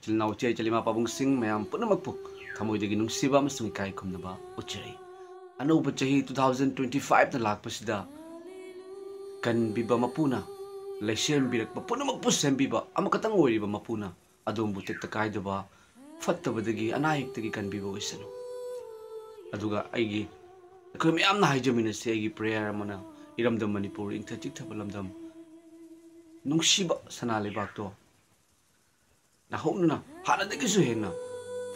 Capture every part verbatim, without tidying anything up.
ꯏꯆꯤꯜ ꯏꯅꯥꯎ, ꯏꯆꯦ ꯏꯆꯜ, ꯏꯃꯥ ꯄꯥꯕꯨꯡꯁꯤꯡ ꯃꯌꯥꯝ ꯄꯨꯝꯅꯃꯛꯄꯨ ꯊꯃꯣꯏꯗꯒꯤ ꯅꯨꯡꯁꯤꯕ ꯑꯃꯁꯨꯡ ꯏꯀꯥꯏ ꯈꯨꯝꯅꯕ ꯎꯠꯆꯔꯤ꯫ ꯑꯅꯧꯕ ꯆꯍꯤ two thousand twenty five ꯂꯥꯛꯄꯁꯤꯗ ꯀꯟꯕꯤꯕ ꯃꯄꯨꯅ, ꯂꯩꯁꯦꯝꯕꯤꯔꯛꯄ ꯄꯨꯝꯅꯃꯛꯄꯨ ꯁꯦꯝꯕꯤꯕ ꯑꯃꯈꯛꯇꯪ ꯑꯣꯏꯔꯤꯕ ꯃꯄꯨꯅ ꯑꯗꯣꯝꯕꯨ ꯇꯦꯛꯇ ꯀꯥꯏꯗꯕ, ꯐꯠꯇꯕꯗꯒꯤ, ꯑꯅꯥ ꯑꯌꯦꯛꯇꯒꯤ ꯀꯟꯕꯤꯕ ꯑꯣꯏꯁꯅꯨ꯫ ꯑꯗꯨꯒ ꯑꯩꯒꯤ, ꯑꯩꯈꯣꯏ ꯃꯌꯥꯝꯅ ꯍꯥꯏꯖꯃꯤꯟꯅꯁꯤ, ꯑꯩꯒꯤ prayer ꯑꯃꯅ, ꯏꯔꯝꯗꯝ ꯃꯅꯤꯄꯨꯔ, ꯏꯪꯊ ꯆꯤꯛꯊꯕ ꯂꯝꯗꯝ, ꯅꯨꯡꯁꯤꯕ ꯁꯅꯥ ꯂꯩꯕꯥꯛꯇꯣ ꯅꯧꯍꯧꯅꯅ ꯍꯥꯟꯅꯗꯒꯤꯁꯨ ꯍꯦꯟꯅ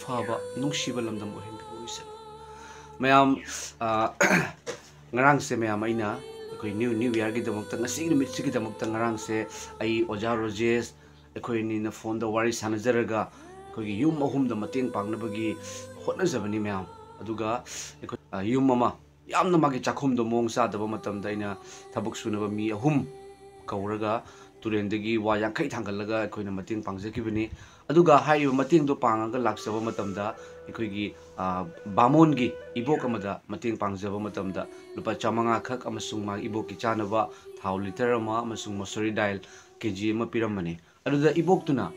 ꯐꯕ, ꯅꯨꯡꯁꯤꯕ ꯂꯝꯗꯝ ꯑꯣꯏꯍꯟꯕꯤꯕ ꯑꯣꯏꯁꯅꯨ꯫ ꯃꯌꯥꯝ, ꯑ, ꯉꯔꯥꯡꯁꯦ ꯃꯌꯥꯝ, ꯑꯩꯅ ꯑꯩꯈꯣꯏ new, new yearꯒꯤꯗꯃꯛꯇ, ꯉꯁꯤꯒꯤ ꯅꯨꯃꯤꯠꯁꯤꯒꯤꯗꯃꯛꯇ ꯉꯔꯥꯡꯁꯦ ꯑꯩ, ꯑꯣꯖꯥ ꯔꯣꯖꯦꯁ, ꯑꯩꯈꯣꯏ ꯑꯅꯤꯅ phoneꯗ ꯋꯥꯔꯤ ꯁꯥꯟꯅꯖꯔꯒ ꯑꯩꯈꯣꯏꯒꯤ ꯌꯨꯝ ꯑꯍꯨꯝꯗ ꯃꯇꯦꯡ ꯄꯥꯡꯅꯕꯒꯤ ꯍꯣꯠꯅꯖꯕꯅꯤ ꯃꯌꯥꯝ꯫ ꯑꯗꯨꯒ ꯑꯩꯈꯣꯏ, ꯑ, ꯌꯨꯝ ꯑꯃ ꯌꯥꯝꯅ ꯃꯥꯒꯤ ꯆꯥꯛꯈꯨꯝꯗꯣ ꯃꯑꯣꯡ ꯆꯥꯗꯕ ꯃꯇꯝꯗ ꯑꯩꯅ ꯊꯕꯛ ꯁꯨꯅꯕ ꯃꯤ ꯑꯍꯨꯝ ꯀꯧꯔꯒ ꯇꯨꯔꯦꯟꯗꯒꯤ ꯋꯥ ꯌꯥꯡꯈꯩ ꯊꯥꯡꯒꯠꯂꯒ ꯑꯩꯈꯣꯏꯅ ꯃꯇꯦꯡ ꯄꯥꯡꯖꯈꯤꯕꯅꯤ꯫ ꯑꯗꯨꯒ ꯍꯥꯏꯔꯤꯕ ꯃꯇꯦꯡꯗꯣ ꯄꯥꯡꯉꯒ ꯂꯥꯛꯆꯕ ꯃꯇꯝꯗ ꯑꯩꯈꯣꯏꯒꯤ, ꯑ, ꯕꯥꯃꯣꯟꯒꯤ ꯏꯕꯣꯛ ꯑꯃꯗ ꯃꯇꯦꯡ ꯄꯥꯡꯖꯕ ꯃꯇꯝꯗ ꯂꯨꯄꯥ ꯆꯥꯃꯉꯥ ꯈꯛ ꯑꯃꯁꯨꯡ ꯃꯥꯒꯤ ꯏꯕꯣꯛꯀꯤ ꯆꯥꯅꯕ ꯊꯥꯎ litre ꯑꯃ ꯑꯃꯁꯨꯡ ꯃꯁꯨꯔꯤ ꯗꯥꯏꯜ KG ꯑꯃ ꯄꯤꯔꯝꯕꯅꯤ꯫ ꯑꯗꯨꯗ ꯏꯕꯣꯛꯇꯨꯅ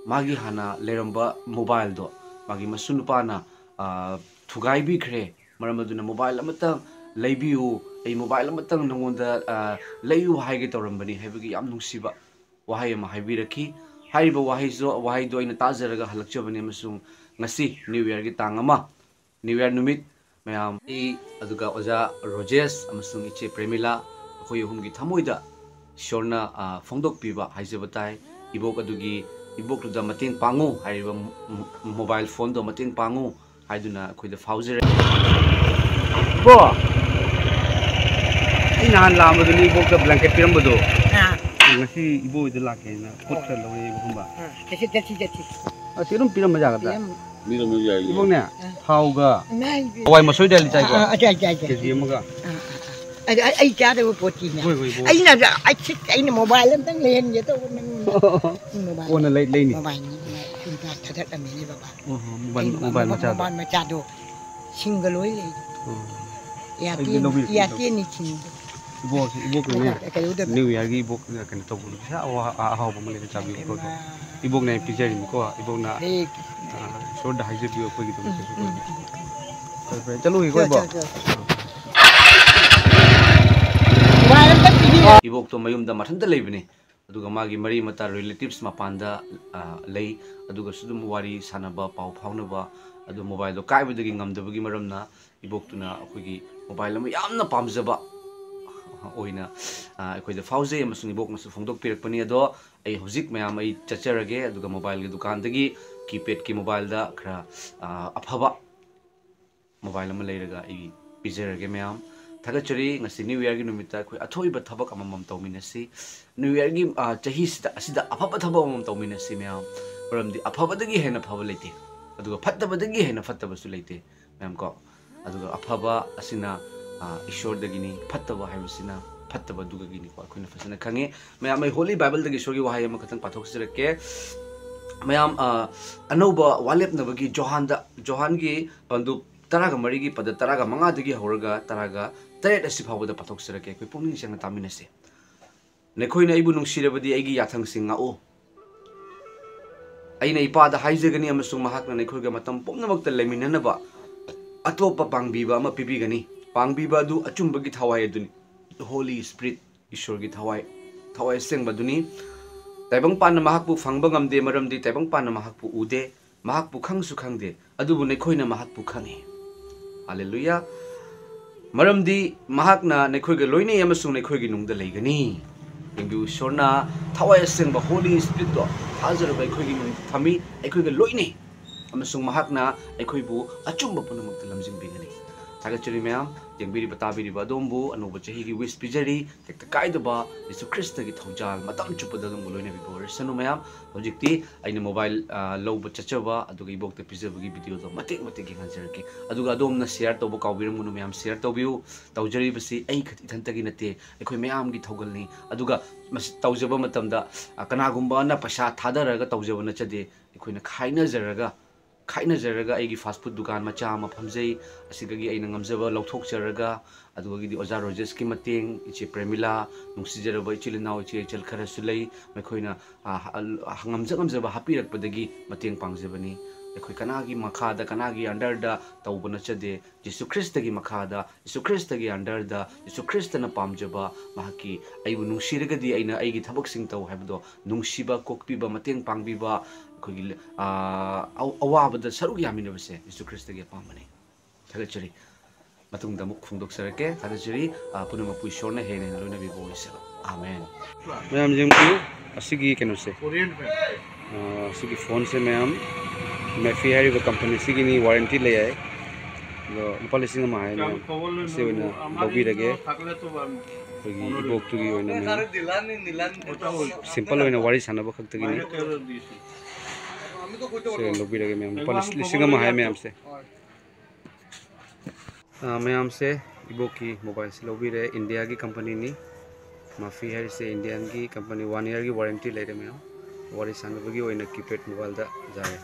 ꯃꯥꯒꯤ ꯍꯥꯟꯅ ꯂꯩꯔꯝꯕ mobileꯗꯣ ꯃꯥꯒꯤ ꯃꯁꯨ ꯅꯨꯄꯥꯅ, ꯑ, ꯊꯨꯒꯥꯏꯕꯤꯈ꯭ꯔꯦ, ꯃꯔꯝ ꯑꯗꯨꯅ mobile ꯑꯃꯇꯪ ꯂꯩꯕꯤꯌꯨ, ꯑꯩ mobile ꯑꯃꯇꯪ ꯅꯉꯣꯟꯗ, ꯑ, ꯂꯩꯌꯨ ꯍꯥꯏꯒꯦ ꯇꯧꯔꯝꯕꯅꯤ ꯍꯥꯏꯕꯒꯤ ꯌꯥꯝ ꯅꯨꯡꯁꯤꯕ ꯋꯥꯍꯩ ꯑꯃ ꯍꯥꯏꯕꯤꯔꯛꯈꯤ꯫ ꯍꯥꯏꯔꯤꯕ ꯋꯥꯍꯩꯁꯨ, ꯋꯥꯍꯩꯗꯣ ꯑꯩꯅ ꯇꯥꯖꯔꯒ ꯍꯜꯂꯛꯆꯕꯅꯤ ꯑꯃꯁꯨꯡ ꯉꯁꯤ new yearꯒꯤ ꯇꯥꯡ ꯑꯃ, new year ꯅꯨꯃꯤꯠ, ꯃꯌꯥꯝ, ꯑꯩ, ꯑꯗꯨꯒ ꯑꯣꯖꯥ ꯔꯣꯖꯦꯁ ꯑꯃꯁꯨꯡ ꯏꯆꯦ ꯄ꯭ꯔꯦꯃꯤꯂꯥ, ꯑꯩꯈꯣꯏ ꯑꯍꯨꯝꯒꯤ ꯊꯃꯣꯏꯗ ꯏꯁꯣꯔꯅ, ꯑ, ꯐꯣꯡꯗꯣꯛꯄꯤꯕ ꯍꯥꯏꯖꯕ ꯇꯥꯏ꯫ ꯏꯕꯣꯛ ꯑꯗꯨꯒꯤ, ꯏꯕꯣꯛꯇꯨꯗ ꯃꯇꯦꯡ ꯄꯥꯡꯉꯨ ꯍꯥꯏꯔꯤꯕ ꯃꯣ-, ꯃꯣ-, mobile phoneꯗꯣ ꯃꯇꯦꯡ ꯄꯥꯡꯉꯨ ꯍꯥꯏꯗꯨꯅ ꯑꯩꯈꯣꯏꯗ ꯐꯥꯎꯖꯔꯦ꯫ ꯏꯕꯣ, ꯑꯩ ꯅꯍꯥꯟ ꯂꯥꯛꯑꯝꯕꯗꯨꯅꯤ ꯏꯕꯣꯛꯇ blanket ꯄꯤꯔꯝꯕꯗꯣ꯫ ꯑꯥ꯫ ꯉꯁꯤ ꯏꯕꯣ ꯍꯣꯏꯗ ꯂꯥꯛꯀꯦꯅ ꯄꯣꯠ ꯈꯔ ꯂꯧꯔꯛꯑꯦꯕ, ꯈꯪꯕ? ꯑꯥ, ꯆꯠꯁꯤ, ꯆꯠꯁꯤ, ꯆꯠꯁꯤ꯫ ꯑꯁꯤ ꯑꯗꯨꯝ ꯄꯤꯔꯝꯕ ꯌꯥꯒꯗ꯭ꯔꯥ? ꯄꯤꯔꯝ-, ꯄꯤꯔꯝꯕ ꯌꯥꯏꯌꯦ꯫ ꯏꯕꯣꯛꯅꯦ, ꯑꯥ꯫ ꯊꯥꯎꯒ ꯏꯃꯥꯏ ꯏꯕꯦꯝꯃ꯫ ꯍꯋꯥꯏ ꯃꯁꯣꯏ ꯗꯥꯏꯜ ꯆꯥꯏꯀꯣ? ꯑꯥ, ꯑꯥ, ꯆꯥꯏ, ꯆꯥꯏ, ꯆꯥꯏ꯫ KG ꯑꯃꯒ꯫ ꯑꯥ, ꯑꯥ, ꯑꯥ꯫ ꯑꯗ ꯑꯩ, ꯑꯩ ꯆꯥꯗꯕ ꯄꯣꯠꯇꯤꯅꯦ꯫ ꯍꯣꯏ, ꯍꯣꯏ, ꯏꯕꯣꯛ꯫ ꯑꯩꯅ, ꯑꯩ ꯁꯤ-, ꯑꯩꯅ mobile ꯑꯝꯇꯪ ꯂꯩꯍꯟꯒꯦ ꯇꯧꯕ ꯅꯪꯉꯣꯟꯗ꯫ Mobile꯫ ꯀꯣꯟꯅ ꯂꯩ-, ꯂꯩꯅꯤ꯫ Mobileꯅꯤ, ꯃꯥꯏ ꯐꯤꯗꯥ ꯊꯥꯗꯠꯂꯝꯃꯤꯅꯦ ꯕꯕꯥ꯫ ꯑꯣ, ꯍꯣ, mobile, ꯑꯩ mobile ꯃꯆꯥꯗꯣ꯫ Mobile ꯃꯆꯥꯗꯣ ꯁꯤꯡꯒ ꯂꯣꯏ ꯂꯩ꯫ ꯑꯣ꯫ ꯑꯩꯗꯤ ꯂꯧꯕꯤꯔꯛꯀꯦ, ꯏꯌꯥꯔꯇꯦꯜꯅꯤ, ꯂꯧꯕꯤꯔꯛꯀꯦ꯫ ꯏꯌꯥꯔꯇꯦꯜꯅꯤ ꯁꯤꯡꯗꯣ꯫ ꯏꯕꯣꯛ, ꯏꯕꯣꯛꯀꯤꯅꯦ, ꯀꯩꯗꯧꯗꯕ? New Yearꯒꯤ ꯏꯕꯣꯛꯅ ꯀꯩꯅꯣ ꯇꯧꯕꯗꯣ, ꯄꯩꯁꯥ ꯑꯍꯥꯎ-, ꯑꯍꯥꯎꯕ ꯑꯃ ꯂꯩꯔ ꯆꯥꯕꯤꯌꯨ, ꯏꯃꯥ꯫ ꯈꯣꯠꯄꯤꯌꯨ꯫ ꯏꯕꯣꯛꯅ ꯄꯤꯖꯔꯤꯅꯤꯀꯣ, ꯏꯕꯣꯛꯅ, ꯍꯦꯛ꯫ ꯑ, ꯏꯁꯣꯔꯗ ꯍꯥꯏꯖꯕꯤꯌꯨ ꯑꯩꯈꯣꯏꯒꯤꯗꯃꯛꯇ꯫ ꯎꯝ, ꯎꯝ꯫ ꯐꯔꯦ, ꯐꯔꯦ, ꯆꯠꯂꯨꯈꯤꯀꯣ, ꯏꯕꯣꯛ꯫ ꯆꯠ, ꯆꯠ, ꯆꯠ꯫ ꯏꯕꯣꯛꯇꯣ ꯃꯌꯨꯝꯗ ꯃꯊꯟꯇ ꯂꯩꯕꯅꯤ꯫ ꯑꯗꯨꯒ ꯃꯥꯒꯤ ꯃꯔꯤ ꯃꯇꯥ, relatives ꯃꯄꯥꯟꯗ, ꯑ, ꯂꯩ꯫ ꯑꯗꯨꯒꯁꯨ ꯑꯗꯨꯝ ꯋꯥꯔꯤ ꯁꯥꯟꯅꯕ, ꯄꯥꯎ ꯐꯥꯎꯅꯕ, ꯑꯗꯨ mobileꯗꯣ ꯀꯥꯏꯕꯗꯒꯤ ꯉꯝꯗꯕꯒꯤ ꯃꯔꯝꯅ ꯏꯕꯣꯛꯇꯨꯅ ꯑꯩꯈꯣꯏꯒꯤ mobile ꯑꯃ ꯌꯥꯝꯅ ꯄꯥꯝꯖꯕ ꯑꯣꯏꯅ, ꯑ, ꯑꯩꯈꯣꯏꯗ ꯐꯥꯎꯖꯩ ꯑꯃꯁꯨꯡ ꯏꯕꯣꯛꯅꯁꯨ ꯐꯣꯡꯗꯣꯛꯄꯤꯔꯛꯄꯅꯤ꯫ ꯑꯗꯣ ꯑꯩ ꯍꯧꯖꯤꯛ ꯃꯌꯥꯝ ꯑꯩ ꯆꯠꯆꯔꯒꯦ, ꯑꯗꯨꯒ mobileꯒꯤ ꯗꯨꯀꯥꯟꯗꯒꯤ keypadꯀꯤ mobileꯗ ꯈꯔ, ꯑ, ꯑꯐꯕ mobile ꯑꯃ ꯂꯩꯔꯒ ꯑꯩ ꯄꯤꯖꯔꯒꯦ ꯃꯌꯥꯝ꯫ ꯊꯥꯒꯠꯆꯔꯤ꯫ ꯉꯁꯤ New Yearꯒꯤ ꯅꯨꯃꯤꯠꯇ ꯑꯩꯈꯣꯏ ꯑꯊꯣꯏꯕ ꯊꯕꯛ ꯑꯃꯃꯝ ꯇꯧꯃꯤꯟꯅꯁꯤ꯫ New Yearꯒꯤ, ꯑ, ꯆꯍꯤꯁꯤꯗ, ꯑꯁꯤꯗ ꯑꯐꯕ ꯊꯕꯛ ꯑꯃꯃꯝ ꯇꯧꯃꯤꯟꯅꯁꯤ ꯃꯌꯥꯝ꯫ ꯃꯔꯝꯗꯤ ꯑꯐꯕꯗꯒꯤ ꯍꯦꯟꯅ ꯐꯕ ꯂꯩꯇꯦ, ꯑꯗꯨꯒ ꯐꯠꯇꯕꯗꯒꯤ ꯍꯦꯟꯅ ꯐꯠꯇꯕꯁꯨ ꯂꯩꯇꯦ ꯃꯌꯥꯝ ꯀꯣ꯫ ꯑꯗꯨꯒ ꯑꯐꯕ ꯑꯁꯤꯅ, ꯑ, ꯏꯁꯣꯔꯗꯒꯤꯅꯤ, ꯐꯠꯇꯕ ꯍꯥꯏꯕꯁꯤꯅ ꯐꯠꯇꯕꯗꯨꯒꯤꯅꯤꯀꯣ, ꯑꯩꯈꯣꯏꯅ ꯐꯖꯅ ꯈꯪꯉꯤ꯫ ꯃꯌꯥꯝ, ꯑꯩ Holy Bible ꯗꯒꯤ ꯏꯁꯣꯔꯒꯤ ꯋꯥꯍꯩ ꯑꯃꯈꯛꯇꯪ ꯄꯥꯊꯣꯛꯆꯔꯛꯀꯦ꯫ ꯃꯌꯥꯝ, ꯑ, ꯑꯅꯧꯕ ꯋꯥꯂꯦꯞꯅꯕꯒꯤ ꯖꯣꯍꯥꯟꯗ, ꯖꯣꯍꯥꯟꯒꯤ ꯄꯟꯗꯨꯞ ꯇꯔꯥꯒ ꯃꯔꯤꯒꯤ ꯄꯗ ꯇꯔꯥꯒ ꯃꯉꯥꯗꯒꯤ ꯍꯧꯔꯒ ꯇꯔꯥꯒ ꯇꯔꯦꯠ ꯑꯁꯤ ꯐꯥꯎꯕꯗ ꯄꯥꯊꯣꯛꯆꯔꯛꯀꯦ꯫ ꯑꯩꯈꯣꯏ ꯄꯨꯛꯅꯤꯡ ꯆꯪꯅ ꯇꯥꯃꯤꯟꯅꯁꯤ꯫ "ꯅꯈꯣꯏꯅ ꯑꯩꯕꯨ ꯅꯨꯡꯁꯤꯔꯕꯗꯤ ꯑꯩꯒꯤ ꯌꯥꯊꯪꯁꯤꯡ ꯉꯥꯛꯎ꯫ ꯑꯩꯅ ꯏꯄꯥꯗ ꯍꯥꯏꯖꯒꯅꯤ ꯑꯃꯁꯨꯡ ꯃꯍꯥꯛꯅ ꯅꯈꯣꯏꯒ ꯃꯇꯝ ꯄꯨꯝꯅꯃꯛꯇ ꯂꯩꯃꯤꯟꯅꯅꯕ ꯑꯇꯣꯞꯄ ꯄꯥꯡꯕꯤꯕ ꯑꯃ ꯄꯤꯕꯤꯒꯅꯤ꯫ ꯄꯥꯡꯕꯤꯕ ꯑꯗꯨ ꯑꯆꯨꯝꯕꯒꯤ ꯊꯋꯥꯏ ꯑꯗꯨꯅꯤ, Holy Spirit, ꯏꯁꯣꯔꯒꯤ ꯊꯋꯥꯏ, ꯊꯋꯥꯏ ꯑꯁꯦꯡꯕꯗꯨꯅꯤ꯫ ꯇꯥꯏꯕꯪꯄꯥꯟꯅ ꯃꯍꯥꯛꯄꯨ ꯐꯪꯕ ꯉꯝꯗꯦ, ꯃꯔꯝꯗꯤ ꯇꯥꯏꯕꯪꯄꯥꯟꯅ ꯃꯍꯥꯛꯄꯨ ꯎꯗꯦ, ꯃꯍꯥꯛꯄꯨ ꯈꯪꯁꯨ ꯈꯪꯗꯦ, ꯑꯗꯨꯕꯨ ꯅꯈꯣꯏꯅ ꯃꯍꯥꯛꯄꯨ ꯈꯪꯉꯤ꯫ ꯍꯥꯂꯦꯂꯨꯌꯥ! ꯃꯔꯝꯗꯤ ꯃꯍꯥꯛꯅ ꯅꯈꯣꯏꯒ ꯂꯣꯏꯅꯩ ꯑꯃꯁꯨꯡ ꯅꯈꯣꯏꯒꯤ ꯅꯨꯡꯗ ꯂꯩꯒꯅꯤ꯫" ꯌꯦꯡꯕꯤꯌꯨ, ꯏꯁꯣꯔꯅ ꯊꯋꯥꯏ ꯑꯁꯦꯡꯕ Holy Spiritꯇꯣ ꯊꯥꯖꯔꯕ ꯑꯩꯈꯣꯏꯒꯤ ꯅꯨꯡꯗ ꯊꯝꯃꯤ, ꯑꯩꯈꯣꯏꯒ ꯂꯣꯏꯅꯩ, ꯑꯃꯁꯨꯡ ꯃꯍꯥꯛꯅ ꯑꯩꯈꯣꯏꯕꯨ ꯑꯆꯨꯝꯕ ꯄꯨꯝꯅꯃꯛꯇ ꯂꯝꯖꯤꯡꯕꯤꯒꯅꯤ꯫ ꯊꯥꯒꯠꯆꯔꯤ ꯃꯌꯥꯝ, ꯌꯦꯡꯕꯤꯔꯤꯕ ꯇꯥꯕꯤꯔꯤꯕ ꯑꯗꯣꯝꯕꯨ ꯑꯅꯧꯕ ꯆꯍꯤꯒꯤ wish ꯄꯤꯖꯔꯤ꯫ ꯇꯦꯛꯇ ꯀꯥꯏꯗꯕ ꯌꯤꯁꯨ ꯈ꯭ꯔꯤꯁꯇꯒꯤ ꯊꯧꯖꯥꯜ ꯃꯇꯝ ꯆꯨꯞꯄꯗ ꯑꯗꯣꯝꯕꯨ ꯂꯣꯏꯅꯕꯤꯕ ꯑꯣꯏꯔꯁꯅꯨ ꯃꯌꯥꯝ꯫ ꯍꯧꯖꯤꯛꯇꯤ ꯑꯩꯅ mobile, ꯑ, ꯂꯧꯕ ꯆꯠꯆꯕ ꯑꯗꯨꯒ ꯏꯕꯣꯛꯇ ꯄꯤꯖꯕꯒꯤ videoꯗꯣ ꯃꯇꯦꯛ ꯃꯇꯦꯛ ꯌꯦꯡꯍꯟꯖꯔꯛꯀꯦ꯫ ꯑꯗꯨꯒ ꯑꯗꯣꯝꯅ share ꯇꯧꯕ ꯀꯥꯎꯕꯤꯔꯝꯒꯅꯨ ꯃꯌꯥꯝ, share ꯇꯧꯕꯤꯌꯨ꯫ ꯇꯧꯖꯔꯤꯕꯁꯤ ꯑꯩ ꯈꯛ ꯏꯊꯟꯇꯒꯤ ꯅꯠꯇꯦ, ꯑꯩꯈꯣꯏ ꯃꯌꯥꯝꯒꯤ ꯊꯧꯒꯜꯅꯤ꯫ ꯑꯗꯨꯒ ꯃꯁꯤ ꯇꯧꯖꯕ ꯃꯇꯝꯗ, ꯑ, ꯀꯅꯥꯒꯨꯝꯕ ꯑꯃꯅ ꯄꯩꯁꯥ ꯊꯥꯗꯔꯒ ꯇꯧꯖꯕ ꯅꯠꯆꯗꯦ, ꯑꯩꯈꯣꯏꯅ ꯈꯥꯏꯅꯖꯔꯒ ꯈꯥꯏꯅꯖꯔꯒ ꯑꯩꯒꯤ ꯐꯥꯁ ꯐꯨꯗ ꯗꯨꯀꯥꯟ ꯃꯆꯥ ꯑꯃ ꯐꯝꯖꯩ꯫ ꯑꯁꯤꯗꯒꯤ ꯑꯩꯅ ꯉꯝꯖꯕ ꯂꯧꯊꯣꯛꯆꯔꯒ, ꯑꯗꯨꯗꯒꯤꯗꯤ ꯑꯣꯖꯥ ꯔꯣꯖꯦꯁꯀꯤ ꯃꯇꯦꯡ, ꯏꯆꯦ ꯄ꯭ꯔꯦꯃꯤꯂꯥ, ꯅꯨꯡꯁꯤꯖꯔꯕ ꯏꯆꯤꯜ ꯏꯅꯥꯎ ꯏꯆꯦ ꯏꯆꯜ ꯈꯔꯁꯨ ꯂꯩ꯫ ꯃꯈꯣꯏꯅ, ꯑ, ꯉꯝꯖ ꯉꯝꯖꯕ ꯍꯥꯞꯄꯤꯔꯛꯄꯗꯒꯤ ꯃꯇꯦꯡ ꯄꯥꯡꯖꯕꯅꯤ꯫ ꯑꯩꯈꯣꯏ ꯀꯅꯥꯒꯤ ꯃꯈꯥꯗ, ꯀꯅꯥꯒꯤ ꯑꯟꯗꯔꯗ ꯇꯧꯕ ꯅꯠꯆꯗꯦ꯫ ꯖꯤꯁꯨ ꯈ꯭ꯔꯤꯁꯇꯒꯤ ꯃꯈꯥꯗ, ꯖꯤꯁꯨ ꯈ꯭ꯔꯤꯁꯇꯒꯤ ꯑꯟꯗꯔꯗ, ꯖꯤꯁꯨ ꯈ꯭ꯔꯤꯁꯇꯅ ꯄꯥꯝꯖꯕ, ꯃꯍꯥꯛꯀꯤ "ꯑꯩꯕꯨ ꯅꯨꯡꯁꯤꯔꯒꯗꯤ ꯑꯩꯅ ꯑꯩꯒꯤ ꯊꯕꯛꯁꯤꯡ ꯇꯧ" ꯍꯥꯏꯕꯗꯣ, ꯅꯨꯡꯁꯤꯕ, ꯀꯣꯛꯄꯤꯕ, ꯃꯇꯦꯡ ꯄꯥꯡꯕꯤꯕ, ꯑꯩꯈꯣꯏꯒꯤ, ꯑ, ꯑ-, ꯑꯋꯥꯕꯗ ꯁꯔꯨꯛ ꯌꯥꯃꯤꯟꯅꯕꯁꯦ ꯖꯤꯁꯨ ꯈ꯭ꯔꯤꯁꯇꯒꯤ ꯑꯄꯥꯝꯕꯅꯤ꯫ ꯊꯥꯒꯠꯆꯔꯤ꯫ ꯃꯇꯨꯡꯗ ꯑꯃꯨꯛ ꯐꯣꯡꯗꯣꯛꯆꯔꯛꯀꯦ꯫ ꯊꯥꯖꯖꯔꯤ, ꯑ, ꯄꯨꯝꯅꯃꯛꯄꯨ ꯏꯁꯣꯔꯅ ꯍꯦꯟꯅ ꯍꯦꯟꯅ ꯂꯣꯏꯅꯕꯤꯕ ꯑꯣꯏꯁꯅꯨ꯫ ꯑꯥꯃꯦꯟ꯫ ꯃꯌꯥꯝ ꯌꯦꯡꯕꯤꯌꯨ, ꯑꯁꯤꯒꯤ ꯀꯩꯅꯣꯁꯦ, ꯑ, ꯑꯁꯤꯒꯤ ꯐꯣꯟꯁꯦ ꯃꯌꯥꯝ, ꯃꯦꯐꯤ ꯍꯥꯏꯔꯤꯕ ꯀꯝꯄꯅꯤ ꯑꯁꯤꯒꯤꯅꯤ, ꯋꯥꯔꯦꯟꯇꯤ ꯂꯩ ꯍꯥꯏ꯫ ꯑꯗꯣ ꯂꯨꯄꯥ ꯂꯤꯁꯤꯡ ꯑꯃ ꯍꯥꯏ ꯃꯌꯥꯝ꯫ ꯑꯁꯤ ꯑꯣꯏꯅ ꯂꯧꯕꯤꯔꯒꯦ꯫ ꯑꯩꯈꯣꯏꯒꯤ ꯏꯕꯣꯛꯇꯨꯒꯤ ꯑꯣꯏꯅ ꯃꯌꯥꯝ ꯁꯤꯝꯄꯜ ꯑꯣꯏꯅ ꯋꯥꯔꯤ ꯁꯥꯟꯅꯕ ꯈꯛꯇꯒꯤꯅꯤ꯫ ꯑꯁꯤ ꯑꯣꯏꯅ ꯂꯧꯕꯤꯔꯒꯦ ꯃꯌꯥꯝ꯫ ꯂꯨꯄꯥ ꯂꯤꯁꯤꯡ ꯑꯃ ꯍꯥꯏ ꯃꯌꯥꯝꯁꯦ꯫ ꯑ, ꯃꯌꯥꯝꯁꯦ ꯏꯕꯣꯛꯀꯤ ꯃꯣꯕꯥꯏꯜꯁꯦ ꯂꯧꯕꯤꯔꯦ, ꯏꯟꯗꯤꯌꯥꯒꯤ ꯀꯝꯄꯅꯤꯅꯤ꯫ ꯃꯥꯐꯤ ꯍꯥꯏꯔꯤꯁꯦ ꯏꯟꯗꯤꯌꯥꯟꯒꯤ ꯀꯝꯄꯅꯤ, ꯋꯥꯟ ꯏꯌꯔꯒꯤ ꯋꯥꯔꯦꯟꯇꯤ ꯂꯩꯔꯦ ꯃꯌꯥꯝ꯫ ꯋꯥꯔꯤ ꯁꯥꯟꯅꯕꯒꯤ ꯑꯣꯏꯅ ꯀꯤꯄꯦꯗ ꯃꯣꯕꯥꯏꯜꯗ ꯌꯥꯔꯦ꯫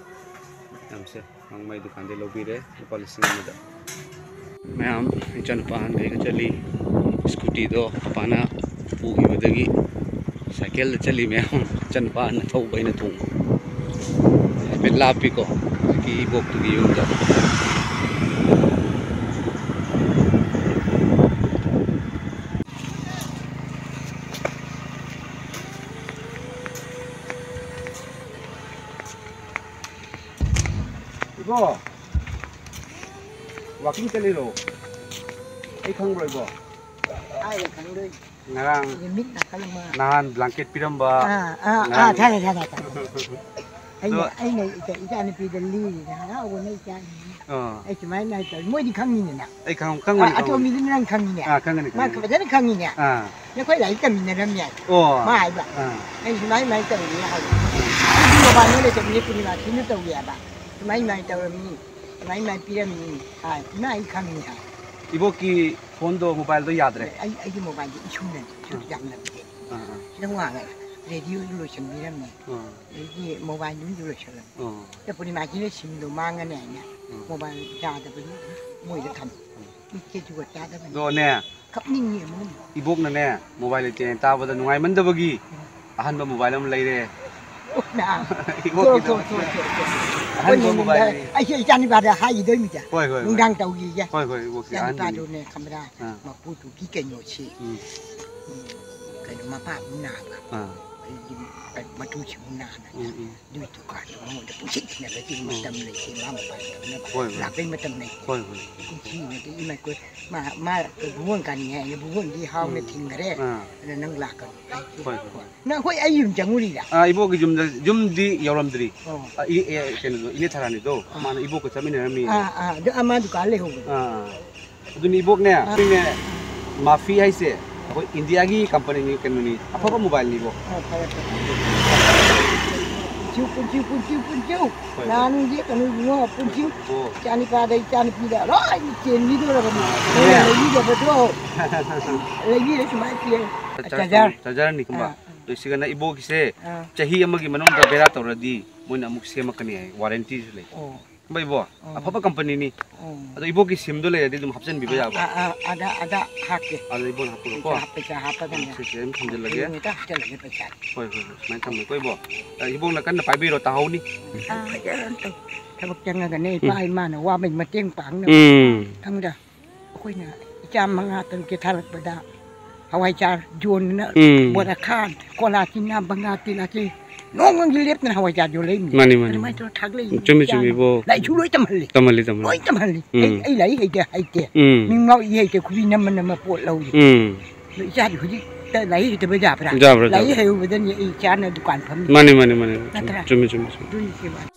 ꯃꯌꯥꯝꯁꯦ ꯃꯥꯡꯃꯩ ꯗꯨꯀꯥꯟꯗꯩ ꯂꯧꯕꯤꯔꯦ ꯂꯨꯄꯥ ꯂꯤꯁꯤꯡ ꯑꯃꯗ꯫ ꯃꯌꯥꯝ, ꯏꯆꯥꯅꯨꯄꯥ ꯑꯍꯟꯒ ꯑꯩꯒ ꯆꯠꯂꯤ꯫ ꯁ꯭ꯀꯨꯇꯤꯗꯣ ꯃꯄꯥꯅ ꯄꯨꯈꯤꯕꯗꯒꯤ ꯁꯥꯏꯀꯜꯗ ꯆꯠꯂꯤ ꯃꯌꯥꯝ꯫ ꯏꯆꯥꯅꯨꯄꯥ ꯑꯍꯟꯅ ꯊꯧꯕ, ꯑꯩꯅ ꯇꯣꯡꯕ꯫ ꯍꯥꯏꯐꯦꯠ ꯂꯥꯞꯄꯤꯀꯣ ꯍꯧꯖꯤꯛꯀꯤ ꯏꯕꯣꯛꯇꯨꯒꯤ ꯌꯨꯝꯗ꯫ ꯏꯕꯣ, ꯋꯥꯀꯤꯡ ꯆꯠꯂꯤꯔꯣ? ꯑꯩ ꯈꯪꯕ꯭ꯔꯣ, ꯏꯕꯣ? ꯍꯥꯏꯔꯦ, ꯈꯪꯗꯣꯏ꯫ ꯉꯔꯥꯡ ꯅꯨꯃꯤꯠ ꯅꯥꯀꯜ ꯑꯃ꯫ ꯅꯍꯥꯟ ꯕ꯭ꯂꯥꯡꯀꯦꯠ ꯄꯤꯔꯝꯕ꯫ ꯑꯥ, ꯑꯥ, ꯑꯥ, ꯉꯔꯥꯡ꯫ ꯊꯥꯔꯦ, ꯊꯥꯔꯦ, ꯊꯥꯔꯦ꯫ ꯑꯩꯅ, ꯑꯗꯣ ꯑꯩꯅ ꯏꯆꯥ, ꯏꯆꯥꯅꯨꯄꯤꯗ ꯂꯤꯔꯤꯅꯦ, ꯍꯔꯥꯎꯕꯅ ꯏꯆꯥꯅꯤ꯫ ꯑꯥ꯫ ꯑꯩ ꯁꯨꯃꯥꯏꯅ ꯍꯥꯏ ꯇꯧꯔꯦ꯫ ꯃꯣꯏꯗꯤ ꯈꯪꯉꯤꯅꯤꯅ꯫ ꯑꯩ ꯈꯪ-, ꯈꯪꯕꯅꯤ, ꯑꯥ, ꯈꯪꯕꯅꯤ꯫ ꯑꯇꯣꯝꯕꯤꯗꯨꯅ ꯅꯪ ꯈꯪꯉꯤꯅꯦ꯫ ꯑꯥ, ꯈꯪꯒꯅꯤ, ꯃꯥ ꯈꯪꯒꯅꯤ꯫ ꯐꯖꯅ ꯈꯪꯉꯤꯅꯦ꯫ ꯑꯥ꯫ ꯅꯈꯣꯏ ꯂꯥꯏꯔꯤꯛ ꯇꯝꯃꯤꯟꯅꯔꯝꯃꯦ꯫ ꯑꯣ꯫ ꯃꯥ ꯍꯥꯏꯕ꯫ ꯑꯥ꯫ ꯑꯩ ꯁꯨꯃꯥꯏ, ꯁꯨꯃꯥꯏ ꯇꯧꯔꯤꯅꯦ ꯍꯥꯏꯕ꯫ ꯑꯗꯨꯗꯤ ꯃꯣꯕꯥꯏꯜꯗ ꯂꯩꯇꯕꯅꯤ, ꯄꯨꯔꯅꯤꯃꯥꯁꯤꯅ ꯇꯧꯋꯦ ꯍꯥꯏꯕ꯫ ꯁꯨꯃꯥꯏ, ꯁꯨꯃꯥꯏ ꯇꯧꯔꯝꯃꯤ, ꯁꯨꯃꯥꯏ, ꯁꯨꯃꯥꯏ ꯄꯤꯔꯝꯃꯤ ꯍꯥꯏ꯫ ꯏꯃꯥ, ꯑꯩ ꯈꯪꯉꯤ ꯍꯥꯏ꯫ ꯏꯕꯣꯛꯀꯤ ꯐꯣꯟꯗꯣ, ꯃꯣꯕꯥꯏꯜꯗꯣ ꯌꯥꯗ꯭ꯔꯦ꯫ ꯑꯩ, ꯑꯩꯒꯤ ꯃꯣꯕꯥꯏꯜꯗꯤ ꯏꯁꯨꯅꯅꯤ, ꯏꯁꯨ ꯑꯥ꯫ ꯌꯥꯝꯅꯕꯗꯤ꯫ ꯑꯥ, ꯑꯥ꯫ ꯁꯤꯗ ꯋꯥꯡꯉꯦ꯫ ꯔꯦꯗꯤꯑꯣꯁꯨ ꯂꯣꯏꯁꯤꯟꯕꯤꯔꯝꯃꯦ꯫ ꯑꯥ꯫ ꯑꯗꯒꯤ ꯃꯣꯕꯥꯏꯜꯗꯨꯁꯨ ꯂꯣꯏꯁꯤꯜꯂꯝꯃꯦ꯫ ꯑꯥ꯫ ꯑꯗ ꯄꯨꯔꯅꯤꯃꯥꯁꯤꯅ ꯁꯤꯝꯗꯣ ꯃꯥꯡꯉꯅꯤ ꯍꯥꯏꯅ ꯑꯥ꯫ ꯃꯣꯕꯥꯏꯜ ꯌꯥꯗꯕꯗꯨ ꯑꯗꯨꯝ ꯃꯣꯏꯗ ꯊꯝꯃꯦ꯫ ꯃꯤꯠꯁꯦ ꯖꯨꯒꯣꯠ ꯆꯥꯗꯕꯅꯤ꯫ ꯑꯗꯣꯅꯦ, ꯀꯞꯅꯤꯡꯉꯦ ꯃꯣꯏ꯫ ꯏꯕꯣꯛꯅꯅꯦ, ꯃꯣꯕꯥꯏꯜ ꯂꯩꯇꯦꯅ ꯇꯥꯕꯗ ꯅꯨꯡꯉꯥꯏꯃꯟꯗꯕꯒꯤ ꯎꯝ꯫ ꯑꯍꯟꯕ ꯃꯣꯕꯥꯏꯜ ꯑꯃ ꯂꯩꯔꯦ꯫ ꯏꯕꯣꯛꯀꯤꯗꯃꯛꯇ ꯊꯣꯛ, ꯊꯣꯛ, ꯊꯣꯛ, ꯊꯣꯛ꯫ ꯑꯍꯟꯕ ꯑꯩꯈꯣꯏꯅ ꯃꯣꯕꯥꯏꯜ ꯅꯨꯡꯗꯥꯡ-, ꯂꯩꯔꯦ꯫ ꯑꯩꯁꯦ ꯏꯆꯥꯅꯤꯄꯥꯗ ꯍꯥꯏꯈꯤꯗꯣꯏꯅꯤꯗ꯫ ꯍꯣꯏ, ꯍꯣꯏ, ꯍꯣꯏ꯫ ꯅꯨꯡꯗꯥꯡ ꯇꯧꯈꯤꯒꯦ꯫ ꯍꯣꯏ, ꯍꯣꯏ, ꯏꯕꯣꯛꯁꯦ ꯑꯍꯟꯕꯅꯤ꯫ ꯏꯆꯥꯅꯤꯄꯥꯗꯨꯅꯦ ꯈꯪꯕ꯭ꯔꯥ? ꯑꯥ꯫ ꯃꯄꯨꯗꯨꯒꯤ ꯀꯩꯅꯣꯁꯤ, ꯎꯝ꯫ ꯎꯝ, ꯀꯩꯅꯣ ꯃꯄꯥ ꯑꯃꯨꯛ ꯅꯥꯕ꯫ ꯑꯥ꯫ ꯑꯗꯒꯤ ꯃꯇꯨꯁꯤ ꯑꯃꯨꯛ ꯅꯥꯕ꯫ ꯎꯝ, ꯎꯝ꯫ ꯑꯗꯨꯏ ꯗꯨꯀꯥꯟꯗꯣ ꯃꯉꯣꯟꯗ ꯄꯨꯡꯁꯤꯠ ꯊꯤꯅꯕꯒꯤ ꯎꯝ꯫ ꯃꯇꯝ ꯂꯩꯇꯦ, ꯃꯥ ꯃꯄꯥꯟ ꯊꯣꯛꯅꯕ ꯍꯣꯏ, ꯍꯣꯏ꯫ ꯂꯥꯛꯄꯩ ꯃꯇꯝ ꯂꯩꯇꯦ꯫ ꯍꯣꯏ, ꯍꯣꯏ꯫ ꯄꯨꯡꯁꯤꯅꯗꯤ ꯏꯃꯥ ꯑꯩꯈꯣꯏ ꯃꯥ, ꯃꯥ ꯕꯨꯡꯉꯣꯟ ꯀꯥꯅꯤꯡꯉꯦ ꯍꯥꯏꯅ ꯕꯨꯡꯉꯣꯟꯗꯤ ꯍꯥꯎꯅ ꯎꯝ꯫ ꯊꯤꯡꯈꯔꯦ꯫ ꯑꯥ꯫ ꯑꯗ ꯅꯪ ꯂꯥꯛꯀꯅꯨ ꯍꯥꯏ꯫ ꯍꯣꯏ, ꯍꯣꯏ꯫ ꯅꯪ ꯑꯩꯈꯣꯏ ꯑꯩ ꯌꯨꯝ ꯆꯪꯉꯨꯔꯤꯔ? ꯑꯥ, ꯏꯕꯣꯛꯀꯤ ꯌꯨꯝꯗ, ꯌꯨꯝꯗꯤ ꯌꯧꯔꯝꯗ꯭ꯔꯤ꯫ ꯑꯣ꯫ ꯑꯥ, ꯏ-, ꯑꯦ, ꯀꯩꯅꯣꯗꯣ, ꯏꯅꯦ ꯊꯔꯥꯅꯤꯗꯣ, ꯑꯥ꯫ ꯃꯥꯅ ꯏꯕꯣꯛꯀ ꯆꯠꯃꯤꯟꯅꯔꯝꯃꯤ꯫ ꯑꯥ, ꯑꯥ, ꯑꯗꯨ ꯑꯃ ꯗꯨꯀꯥꯟ ꯂꯩꯍꯧꯕꯅꯤ꯫ ꯑꯥ, ꯑꯥ꯫ ꯑꯗꯨꯅꯤ ꯏꯕꯣꯛꯅꯦ, ꯑꯥ꯫ ꯑꯩꯈꯣꯏꯅꯦ, ꯃꯥꯐꯤ ꯍꯥꯏꯁꯦ ꯑꯩꯈꯣꯏ ꯏꯟꯗꯤꯌꯥꯒꯤ ꯀꯝꯄꯅꯤꯅꯤ, ꯀꯩꯅꯣꯅꯤ, ꯑꯐꯕ ꯃꯣꯕꯥꯏꯜꯅꯤ ꯏꯕꯣꯛ꯫ ꯑꯣ, ꯐꯔꯦ, ꯐꯔꯦ꯫ ꯄꯨꯟꯁꯤꯌꯨ, ꯄꯨꯟꯁꯤꯌꯨ, ꯄꯨꯟꯁꯤꯌꯨ, ꯄꯨꯟꯁꯤꯌꯨ꯫ ꯍꯣꯏ, ꯍꯣꯏ꯫ ꯅꯍꯥꯟ ꯌꯦꯛꯀꯅꯨ ꯏꯕꯨꯡꯉꯣ, ꯄꯨꯟꯁꯤꯌꯨ꯫ ꯑꯣ꯫ ꯏꯆꯥꯅꯤꯄꯥꯗ ꯏꯆꯥꯅꯨꯄꯤꯗ ꯂꯣꯏꯅ ꯆꯦꯟꯕꯤꯗꯣꯔꯕꯅꯤ꯫ ꯑꯥ, ꯅꯣꯏꯅ ꯏꯅꯦ꯫ ꯂꯩꯕꯤꯗꯕꯗꯣ ꯂꯩꯕꯤꯔꯦ ꯁꯨꯃꯥꯏꯅ ꯄꯤꯔꯦ꯫ Charger, charger. ꯆꯥꯔꯖꯔꯅꯤ ꯈꯪꯕ꯫ ꯑꯥ, ꯑꯥ꯫ ꯑꯗꯨ ꯁꯤꯒꯅ ꯏꯕꯣꯛꯀꯤꯁꯦ ꯑꯥ꯫ ꯆꯍꯤ ꯑꯃꯒꯤ ꯃꯅꯨꯡꯗ ꯕꯦꯔꯥ ꯇꯧꯔꯗꯤ ꯃꯣꯏꯅ ꯑꯃꯨꯛ ꯁꯦꯝꯃꯛꯀꯅꯤ ꯍꯥꯏ, ꯋꯥꯔꯦꯟꯇꯤꯁꯨ ꯂꯩ꯫ ꯑꯣ꯫ ꯈꯪꯕ ꯏꯕꯣ? ꯑꯣ꯫ ꯑꯐꯕ ꯀꯝꯄꯅꯤꯅꯤ꯫ ꯑꯣ꯫ ꯑꯗꯣ ꯏꯕꯣꯛꯀꯤ ꯁꯤꯝꯗꯣ ꯂꯩꯔꯗꯤ ꯑꯗꯨꯝ ꯍꯥꯞꯆꯤꯟꯕꯤꯕ ꯌꯥꯕ꯫ ꯑꯥ, ꯑꯥ, ꯑꯗꯥ, ꯑꯗꯥ ꯍꯥꯞꯀꯦ꯫ ꯑꯗꯣ ꯏꯕꯣꯛꯅ ꯍꯥꯞꯄꯨꯔꯣꯀꯣ꯫ ꯄꯩꯁꯥ, ꯄꯩꯁꯥ ꯍꯥꯞꯄꯒꯅꯦ꯫ ꯁꯤꯁꯦ ꯑꯗꯨꯝ ꯊꯝꯖꯤꯜꯂꯒꯦ꯫ ꯑꯗꯨ ꯍꯦꯛꯇ ꯍꯥꯞꯆꯤꯜꯂꯒꯦ ꯄꯩꯁꯥ꯫ ꯍꯣꯏ, ꯍꯣꯏ, ꯍꯣꯏ꯫ ꯁꯨꯃꯥꯏꯅ ꯊꯝꯃꯦꯀꯣ ꯏꯕꯣ꯫ ꯑ, ꯏꯕꯣꯛꯅ ꯀꯟꯅ ꯄꯥꯏꯕꯤꯔꯣ, ꯇꯥꯍꯧꯅꯤ꯫ ꯐꯖꯅ ꯇꯧ-, ꯊꯕꯛ ꯆꯪꯉꯒꯅꯦ, ꯏꯄꯥ ꯎꯝ꯫ ꯏꯃꯥꯅ ꯋꯥꯕꯩ ꯃꯇꯦꯡ ꯄꯥꯡꯅꯕ꯫ ꯎꯝ꯫ ꯈꯪꯕ꯭ꯔꯥ? ꯑꯩꯈꯣꯏꯅ ꯏꯆꯥ ꯃꯉꯥ ꯇꯔꯨꯛꯀꯤ ꯊꯥꯔꯛꯄꯗ ꯍꯋꯥꯏꯖꯥꯔ ꯌꯣꯟꯗꯅ ꯎꯝ꯫ ꯕꯣꯔꯥ ꯈꯥ, ꯀꯣꯂꯥ ꯆꯤꯅꯥ, ꯕꯪꯒꯥ ꯇꯤꯜ ꯑꯁꯤ ꯅꯣꯡꯃꯒꯤ ꯂꯦꯞꯇꯅ ꯍꯋꯥꯏꯖꯥꯔ ꯌꯣꯜꯂꯛꯏꯅꯤ꯫ ꯃꯥꯅꯤ, ꯃꯥꯅꯤ, ꯑꯗꯨꯃꯥꯏꯅ ꯃꯥꯅꯤ꯫ ꯇꯧꯔ ꯊꯥꯒꯠꯂꯛꯏꯅꯤ ꯆꯨꯝꯃꯤ, ꯆꯨꯝꯃꯤ, ꯏꯆꯥꯅ꯫ ꯏꯕꯣ꯫ ꯂꯥꯏꯔꯤꯛꯁꯨ ꯂꯣꯏ ꯇꯝꯍꯜꯂꯤ꯫ ꯇꯝꯍꯜꯂꯤ, ꯇꯝꯍꯜꯂꯤ꯫ ꯂꯣꯏ ꯇꯝꯍꯜꯂꯤ꯫ ꯎꯝ꯫ ꯑꯩ, ꯑꯩ ꯂꯥꯏꯔꯤꯛ ꯍꯩꯇꯦ, ꯍꯩꯇꯦ꯫ ꯎꯝ꯫ ꯃꯤꯡ ꯃꯥꯎ ꯏ ꯍꯩꯇꯦ, ꯈꯨꯕꯤ ꯅꯝꯃ ꯅꯝꯃ ꯄꯣꯠ ꯂꯧꯔꯤ꯫ ꯎꯝ꯫ ꯑꯗꯣ ꯏꯆꯥꯗꯤ ꯍꯧꯖꯤꯛꯇ ꯂꯥꯏꯔꯤꯛ ꯍꯩꯇꯕ ꯌꯥꯕ꯭ꯔꯥ? ꯌꯥꯕ꯭ꯔꯥ, ꯂꯥꯏꯔꯤꯛ ꯌꯥꯕ꯭ꯔꯥ? ꯍꯩꯍꯧꯕꯗꯅꯤ ꯑꯩ ꯏꯆꯥꯅ ꯗꯨꯀꯥꯟ ꯐꯝꯃꯤ꯫ ꯃꯥꯅꯤ, ꯃꯥꯅꯤ, ꯃꯥꯅꯤ꯫ ꯅꯠꯇ꯭ꯔꯥ? ꯆꯨꯝꯃꯤ, ꯆꯨꯝꯃꯤ, ꯆꯨꯝꯃꯤ꯫ ꯑꯗꯨꯅꯤ ꯁꯤ ꯋꯥꯅꯤ꯫